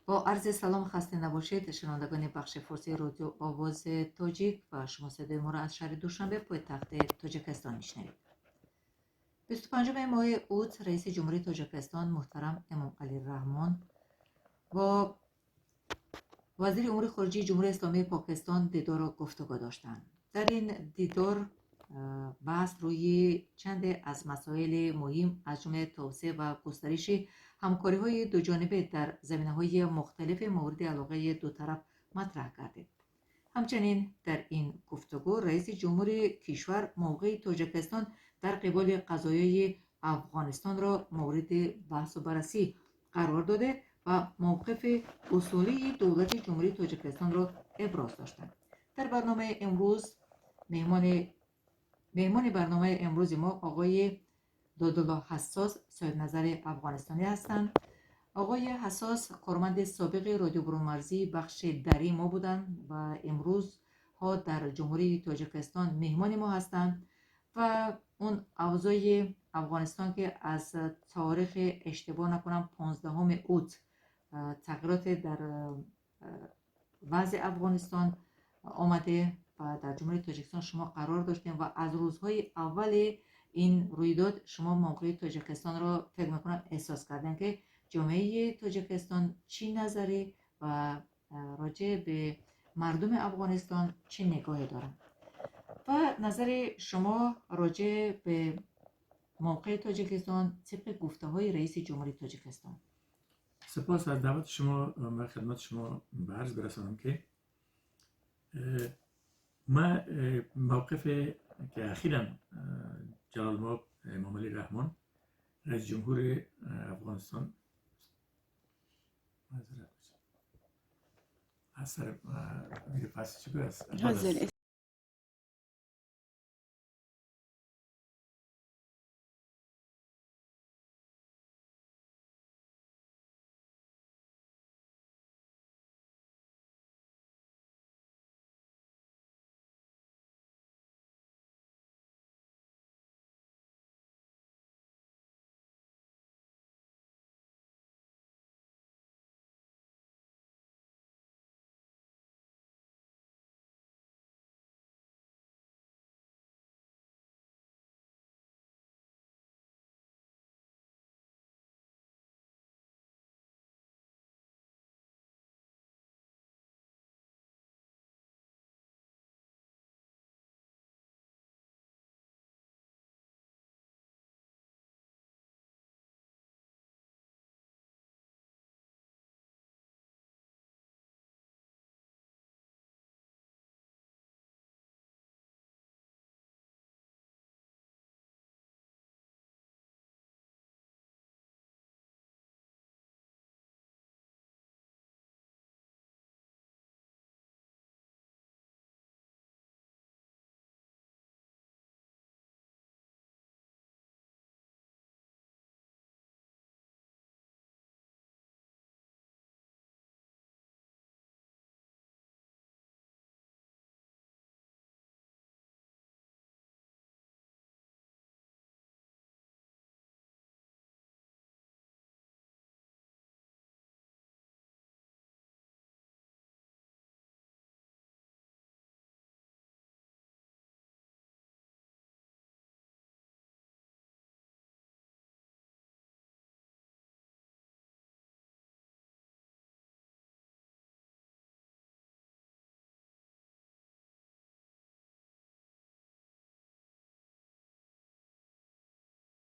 با عرض سلام، خسته نباشید شنوندگان بخش فارسی رادیو آواز تاجیک و شما صدای ما را از شهر دوشنبه، پایتخت تاجیکستان، میشنوید. 25 ماه اوت رئیس جمهوری تاجیکستان محترم امام علی رحمان با وزیر امور خارجه جمهوری اسلامی پاکستان دیدار و گفتگو داشتند. در این دیدار بحث روی چند از مسائل مهم، از جمله توسعه و گسترش همکاری های دو جانبه در زمینه های مختلف مورد علاقه دو طرف مطرح گردید. همچنین در این گفتگو رئیس جمهور کشور موقع تاجیکستان در قبال قضایای افغانستان را مورد بحث و بررسی قرار داده و موقف اصولی دولت جمهوری تاجیکستان را ابراز داشتند. در برنامه امروز مهمان برنامه امروز ما آقای دادالله حساس، صاحب نظر افغانستانی هستند. آقای حساس کارمند سابق رادیو برونمرزی بخش دری ما بودند و امروز ها در جمهوری تاجیکستان مهمان ما هستند و اون اوضاع افغانستان که از تاریخ، اشتباه نکنم، 15 اوت تغییرات در وضع افغانستان آمده و در جمهوری تاجیکستان شما قرار داشتیم و از روزهای اول این رویداد شما موقع تاجیکستان را فکر میکنم احساس کردن که جامعه تاجیکستان چی نظری و راجع به مردم افغانستان چه نگاهی دارن و نظر شما راجع به موقع تاجیکستان طبق گفته های رئیس جمهوری تاجیکستان. سپاس از دعوت شما. من خدمت شما به عرض برسانم که ما موقف که اخیرا جلال مآب امام علی رحمان، رئیس جمهور افغانستان، معذرت، از سر میره پس چی.